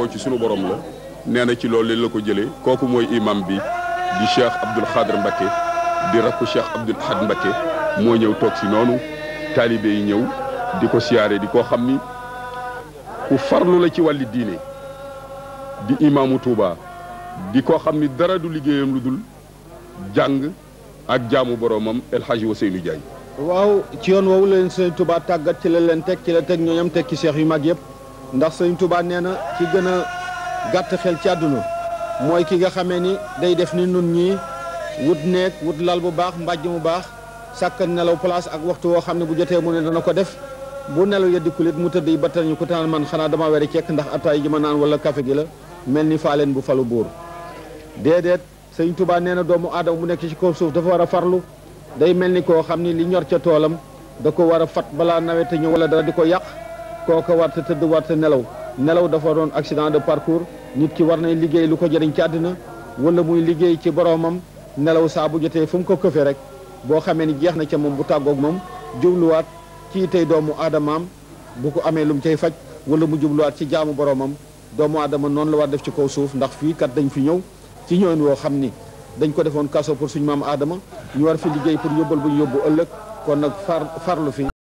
bawoo ci sunu borom la nee na ci loolu la ko jëlee kooku mooy imam bi di Cheikh Abdoul Khadr Mbacké di rakku Cheikh Abdoul Ahad Mbacké moo ñëw toog si noonu taalibe yi ñëw di ko siyaare di koo xam ni ku farlu la ci wàlli diine di imaamu Touba di koo xam ni dara du liggéeyam lu dul jàng ak jaamu boromam El Hadji Ousseynou Diagne. waaw ci yoon woowu leen sëñ Touba tàggat ci la leen teg ci la teg ñooñam teg ci seex yu mag yëpp ndax sëñ Touba nee na ki gën a gàtt xel ci àdduna mooy ki nga xamee ni day def ni nun ñii wut neeg wut lal bu baax mbàjj mu baax sàkkan nelaw place ak waxtu woo xam ne bu jotee mu ne dana ko def bu nelaw yeddikulit mu tëdd yi battal ñu ko taan man xanaa dama weri cekk ndax ataay ji ma naan wala café gi la mel ni faaleen bu falu buur déedéet sëñ Touba nee na doomu aadama bu nekk ci kaw suuf dafa war a farlu day mel ni koo xam ni li ñor ca toolam da ko war a fat balaa nawet ñëw wala dara di ko yàq kooka war ta tëdd war ta nelaw dafa doon accident de parcours nit ki war nay liggéey lu ko jëriñ ci àddina wala muy liggéey ci boromam nelaw saa bu jotee fu mu ko këfe rek boo xamee ni jeex na ca moom bu tàggoog moom jubluwaat ci tey doomu aadamaam bu ko amee lu mu cay faj wala mu jubluwaat ci jaamu boromam doomu aadama noonu la war def ci kaw suuf ndax fii kat dañ fi ñëw ci ñëwen woo xam ni dañ ko defoon kaso pour suñu maam aadama ñu war fi liggéey pour yóbbal bu ñu yóbbu ëllëg kon nag farlu fi